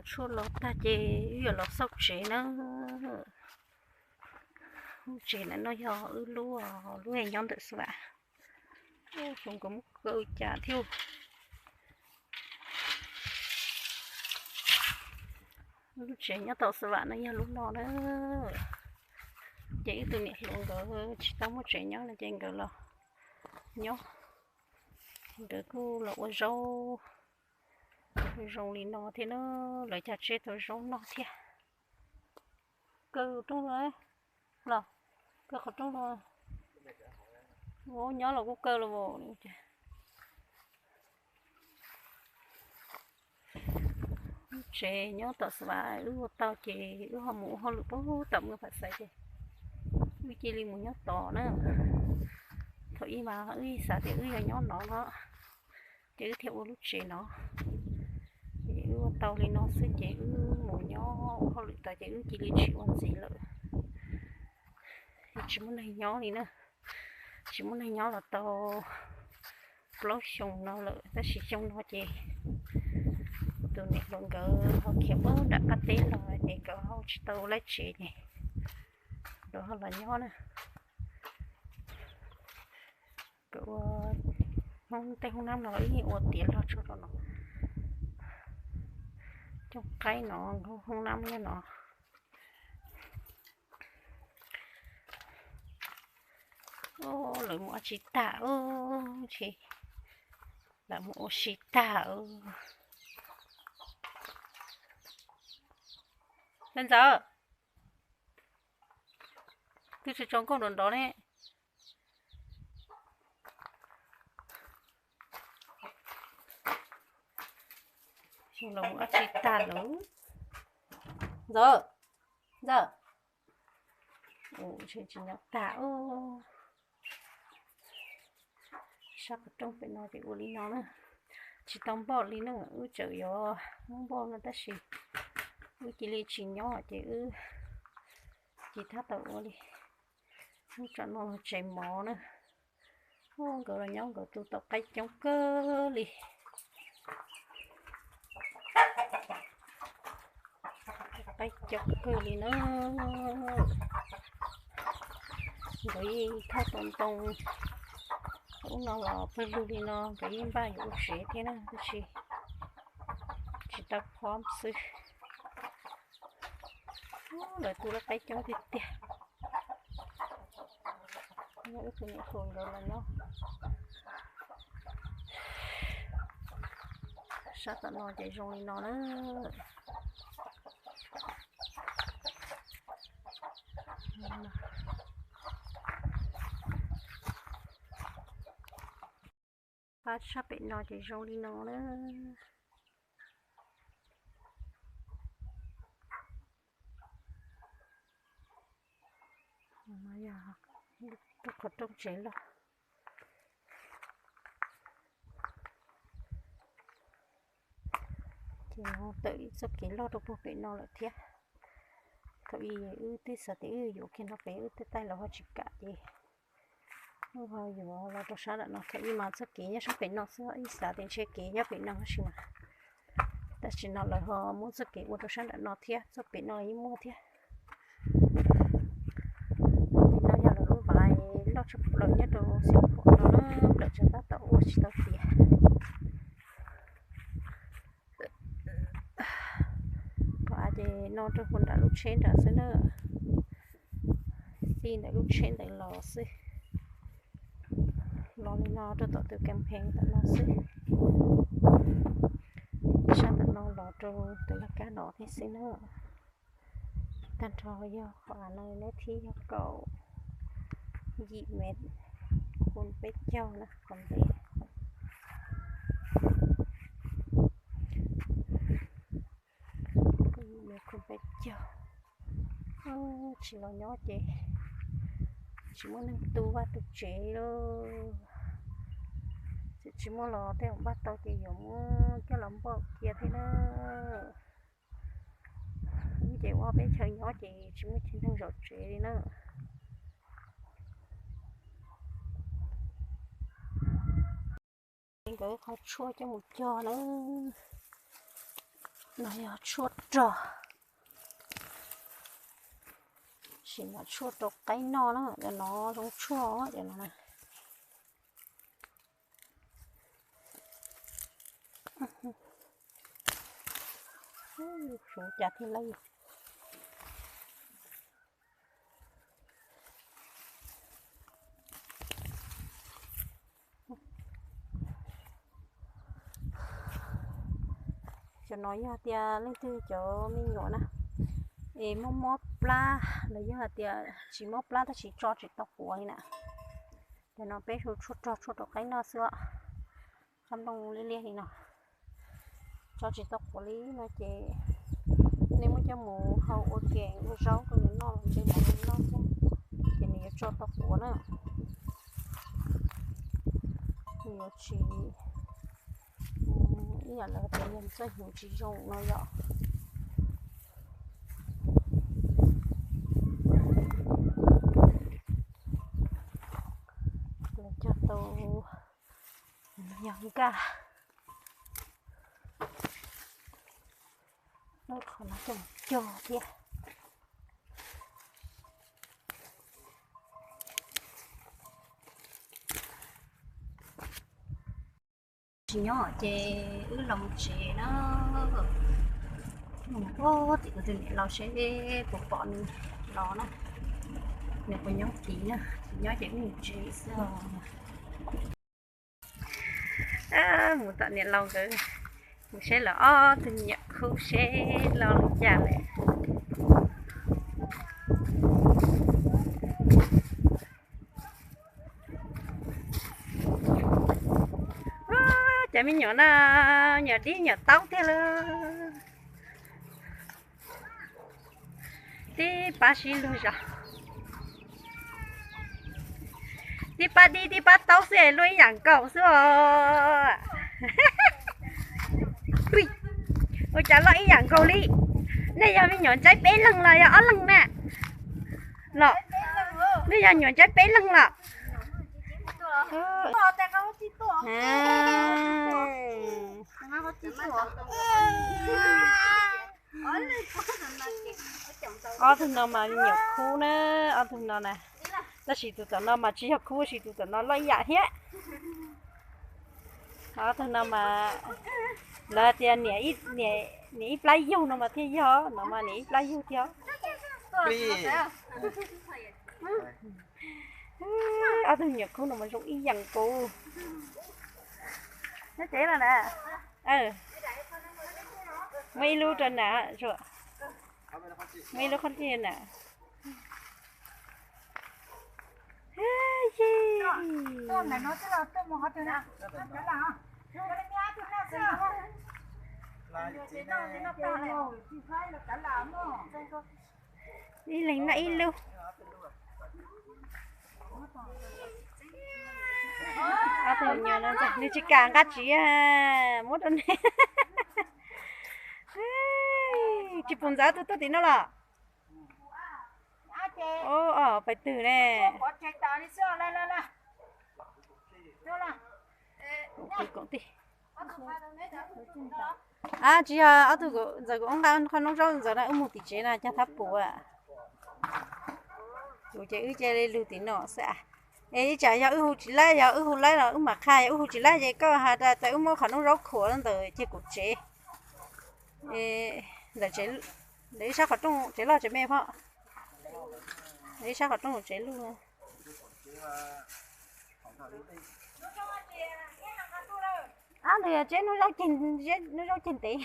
Tshuaj los tag ces wb yuav los xauj tsev na. Lub tsev ntawm no yog wb lub, lub nyob ntawm xwb vam. Xyoo nkawd muab kaw cas thiab. Lub tsev nyob tom xwb vam no yog lub no na. Ces wb tus niam hluas nkawd tsis tau muaj tsev nyob no ces nkawd los nyob. Nkawd kuj los ua zaub zoo li no thiab na. Lawv cog tseg tau zaub noj thiab. Kaw rooj los, kaw qhov rooj los. Nyob los kuj kaw los. Lub tsev nyob tom xwb vam wb ua tau ces wb ho mus ua hauj lwm pem tom Mws Pham Xaiv ces wb cia li mus nyob tod na. Thaum ub mas wb xav tias wb yuav nyob no no, ces wb thiaj ua lub tsev no. Ces wb ua tau li no xwb ces wb mus nyob ua hauj lwm tod ces wb cia li tsis ua ntxiv lawm. Tsis muaj neeg nyob li na. Tsis muaj neeg nyob los tau plaub xyoo no lawm tab sis xyoo no ces tus niam hluas nkawd ho khiav pem nram qab teb los ces nkawd ho tsis tau laij tsev ces nkawd ho los nyob na. Nkawd ua hoob, tej hoob nab no los wb yeej ua tiav log tso rau no. Cooj qaib no, hoob nab nyob no. Lawv mus ua tsis tag, lawv mus ua tsis tag. Ntxawm, twb tsis tso nkauj nrov nrov ne. Lawv mus ua tsis tag lawm. Ntxawm, Ntxawm. Tsis nyob tag. Sab qhov rooj pem no ces ua li no na. Tsis tau npoj li na, wb tseem yuav muab npoj no tab sis wb cia li tsis nyob ces wb tsis tab tom ua li. Lub tsev no tsev mov na. Nkawd los nyob nkawd tu tau qaib coob kawg li. Qaib coob kawg li na. Nkawd yeej thauj tau ntoo ub no los pawg lug li no nkawd yeej npaj yuav ua tsev thiab na tab sis tsis tau phob xwb. Lawv tu lub qaib coob tiag tiag. Yog wb tus niam hluas nkawd los nyob. Sab tom no ces zoo li no na. Pab sab pem no ces zoo li no na. Qhov rooj tsev loj. Ces no tawm ib txoj kev loj rau puag pem no lawm thiab. Thaum ub wb twb xav tias wb yuav kiag no pem wb tej taij los ho tsis kam ces wb ho yuav los rau sab nram no. Thaum ub mas txoj kev nyob sab pem no xwb, wb xav tias ntshe kev nyob pem no tab sis mas, tab sis no lawv ho muab txoj kev ua rau sab nram no thiab, txoj pem no yeej muaj thiab. Ces no yog lawv lub vaj loj tshaj plaws nyob rau Xeev Khuam no na, lawv tseem tab tom ua tsis tau tiav. Qhov av ces no rau puag nram lub tsheb nram xwb na, txij ntawm lub tsheb ntawd los xwb. Los li no rau tom tus kas phees tom no xwb. Sab tom no los rau tus laj kab no thiab xwb na. Tag nrho yog qhov av no neb thib yog kaum yim mev, khu peb caug na qhov ntev. Yim mev khu peb caug. Tsis los nyob ces tsis muaj neeg tu vaj tu tsev lawm. Tsis muaj los tej zaum npaj tau ces yuav muab coj los npoj cia thiab na. Ces ua peb chaw nyob ces tsis muaj neeg zov tsev li na. Nkawd qhov tshuaj coj mus cog na. No yog tshuaj rog, sim mam tshuaj rau qaib noj na, cov no zoo tshuaj cov no na. Suav cas thiaj lab. Cov no yog tias leej twg cov me nyuam na, es mob mob plab los yog hais tias tsis mob plab tab sis tso tsis tau quav li na. Cov no peb su tshuaj rog tshuaj rau qaib noj xwb os. Qab nplooj liab liab li no, tso tsis tau quav li no ces nej muab coj mus hau ua ke ua zaub rau nws noj los ntshe mov nws noj thiab, ces nws yuav tso tau quav na. Nws yuav tsis ib yam li tias yog txoj hnyuv tsis zoo no yom. Lawv cog tau yog nkaj, lub qhov no cog cog thiab. Tsis nyob ces wb los mus tsev na. Mus ua tim kuv tus niam laus seb puas pom nws los na, nws puas nyob kis na. Tsis nyob ces wb mus tsev xwb os. Mus tom niam laus nkawd, mus saib lawv ob tug me nyuam khub seb los li cas lawm. Cov me nyuam no, nyuam dib nyuam taub tiag lawm. Tib pab sib luag zos, tib pab dib tib pab taub xwb luaj ib yam nkaus xwb os. Ua cas loj ib yam nkaus li? Nej yog me nyuam ntsaib peb leeg los yog ob leeg na? Los, nej yog nyuam ntsaib peb leeg los? Ob tug no mas me nyuam khub na, ob tug no na. Tab sis tus tom no mas tsis yog khub, sis tus tom no loj ib yam thiab. Ob tug no mas lawv tias niam ib plab yug no mas thiaj yog, no mas niam ib plab yug thiab. Ob tug nyuam khub no mas zoo ib yam nkaus. Nyob tsev los na. Muaj ib lub rau na, muaj ib lub qhov ncig na. Ib leeg noj ib lub. Ob tug nyuam no nws tsis kam nqa tsiv, muab rau nej. Tsis pum ntxawm ob tug tuaj tim no los? Pais twg ne? Tsis yog ob tug ntxawm kuv nqa qhov noob zaub ntxawm na, wb mus tim tsev na cog thab pum. Kuv ces wb cia li lug tim no xwb. Es ib tsam yog wb hu tsis laib, yog wb hu laib los wb mam qha, yog wb hu tsis laib ces koj has tas wb muab qhov noob zaub khuam ntawm ces kuv tsev. Ntawm ib sab qhov rooj tsev loj tsev me phom, ib sab qhov rooj tsev loj. Ab, ntawd yog tsev noob zaub ceg ntev.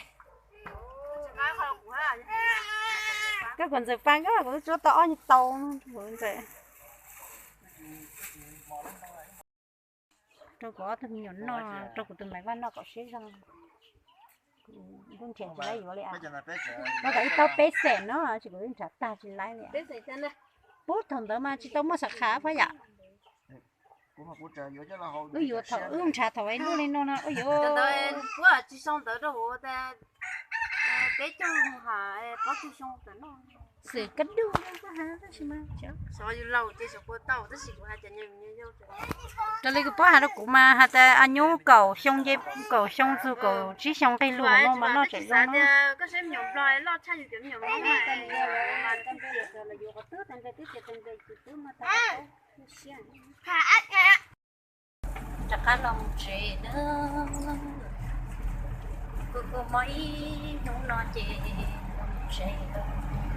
Koj kuv ntxawm pa koj kuv tsuab tau ob nyuag tau. Rau kuv ob tug me nyuam noj, rau kuv tus Maiv Vaj noj kom siab zog. Kuv nrhiav tsis laib yuav li. Noj kom ib taub peb xees no, tsis kuv nrhiav tag tsis laib li. Pub thaum ntawd mas tsis tau muaj xav khav phab yam. Wb yuav thaum wb nrhiav thaum ib lub li no no wb yuav. Peb caug ha, plaub caug xyoo tam no. Xwm kab dub tab sis mas xyov yus laus ces xyov puas tau tab sis kuv hais cov me nyuam yaus. Raws li kuv paub hais rau kuv mas hais tias a nyuj kaum xyoo, kaum xyoo txug kaum tsib xyoo nqis lug no mas noj tseem zoo. Koj saib me nyuam Nplog loj tshaj yus cov me nyuam Hmoob. Rov qab los mus tsev na. Kuv kuj mob ib hnub no ces los mus tsev lawm.